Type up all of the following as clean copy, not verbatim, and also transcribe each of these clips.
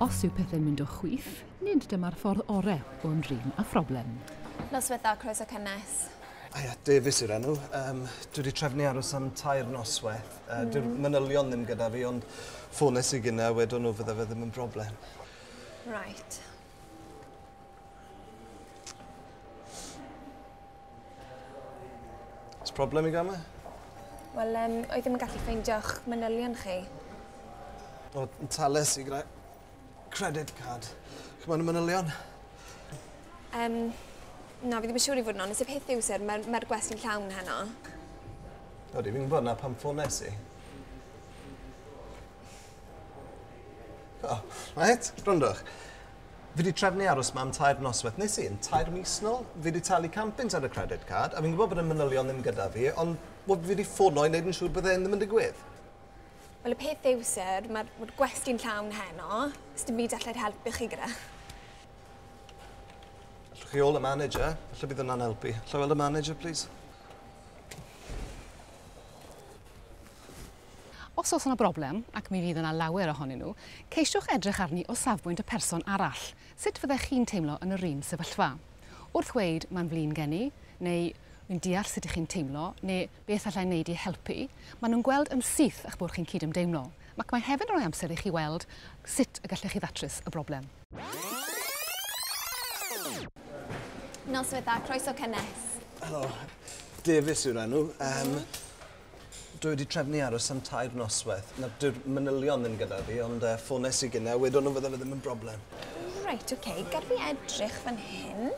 Os yw pethau'n mynd o chwith, nid dyma'r ffordd orau o ymdrin â phroblem. Noswaith dda, croeso cynnes. Ia, Davies yw'r enw. Dwi wedi trefnu aros am 3 noswaith. Dyw'r manylion ddim gyda fi, ond ffones i gynna, wedon nhw fydde fe ddim yn broblem. Right. Oes problem i gael 'ma? Wel, oedd ddim yn gallu ffeindio'ch manylion chi. O, tales i gyda credit card. Ch'mod y manylion? Na, fi ddim yn siŵr i fod yn onest. Y peth yw, sir, mae'r gwesty'n llawn heno. Odi, fi'n gwybod na pam ffones i. O, reit, gwrandwch. Fi wedi trefnu aros 'ma am 3 noswaith. Nes i, yn 3 mis nôl, fi wedi talu 100 ar y credit card, a fi'n gwybod bod y manylion ddim gyda fi, ond wel, fi wedi ffono i wneud yn siŵr bydde hyn ddim yn digwydd. Wel, y peth yw, sir, mae'r gwesty'n llawn heno. Sdim byd allai'r helpu chi gyda. Allwch chi ôl y manager, falle bydd hwnna'n helpu. Alla i weld y manager, please? Os oes yna broblem, ac mi fydd yna lawer ohonyn nhw, ceisiwch edrych arni o safbwynt y person arall. Sut fyddech chi'n teimlo yn yr un sefyllfa? Wrth weud, mae'n flin gen i, neu wy'n deall sut ych chi'n teimlo, neu beth allai wneud i helpu, maen nhw'n gweld yn syth eich bod chi'n cydymdeimlo. Ac mae hefyd yn rhoi amser i chi weld sut y gallech chi ddatrys y broblem. Noswaith dda, croeso cynnes. Helo, Davies yw'r enw. Dwi wedi trefnu aros am 3 noswaith. Na, dyw'r manylion ddim gyda fi, ond ffones i gynna, wedon nhw fydde fe ddim yn broblem. Reit, oce, okay. Gad fi edrych fan hyn.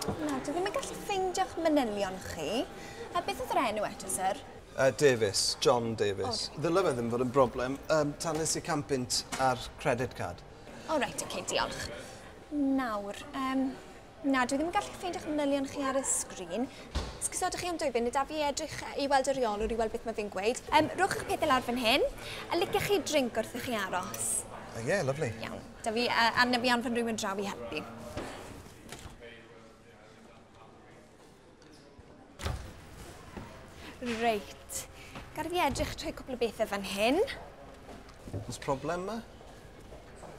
Na, dwi ddim yn gallu ffeindio'ch manylion chi. A beth oedd yr enw eto, sir? Davies, John Davies. Oh. Ddyle fe ddim fod yn broblem. Tales i 100 ar credit card. O, reit, oce, okay, diolch. Nawr, na, dwi ddim yn gallu ffeindio'ch manylion chi ar y sgrin. Esgusodwch chi am 2 funud, a fi edrych i weld y rheolwr i weld beth mae fe'n gweud. Rhowch eich pethau lawr fan hyn, a liciwch chi drink wrth i chi aros. Ie, yeah, lovely. Iawn, da fi, a na fi anfon rhywun draw i helpu. Reit, gad i fi edrych trwy cwpl o bethau fan hyn. Oes problem 'ma?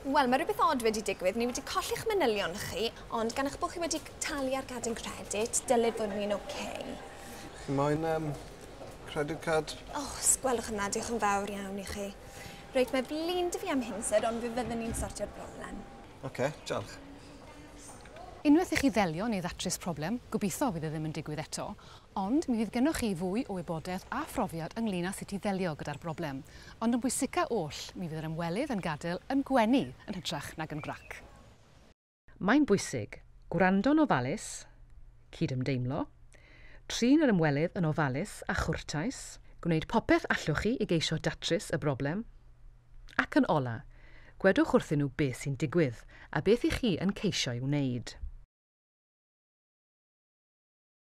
Wel, mae rhywbeth od wedi digwydd. Ni wedi colli'ch manylion chi, ond gan eich bod chi wedi talu ar gadwyn credit, dylid fod ni'n oce. Chi moyn credit card? O, gwelwch yn dda, diolch yn fawr iawn i chi. Reit, mae blin dy fi am hyn, sir, ond fe fyddwn ni'n sortio'r broblem. Oce, diolch. Unwaith i chi ddelio neu ddatrys problem, gobeithio fydd e ddim yn digwydd eto, ond mi fydd gennoch chi fwy o wybodaeth a phrofiad ynglyn â sut i ddelio gyda'r broblem. Ond yn bwysica oll, mi fydd yr ymwelydd yn gadael yn gwenu yn hytrach nag yn grac. Mae'n bwysig gwrando'n ofalus, cydymdeimlo, trin yr ymwelydd yn ofalus a chwrtais, gwneud popeth allwch chi i geisio datrys y broblem, ac yn ola, gwedwch wrthyn nhw beth sy'n digwydd a beth i chi yn ceisio ei wneud.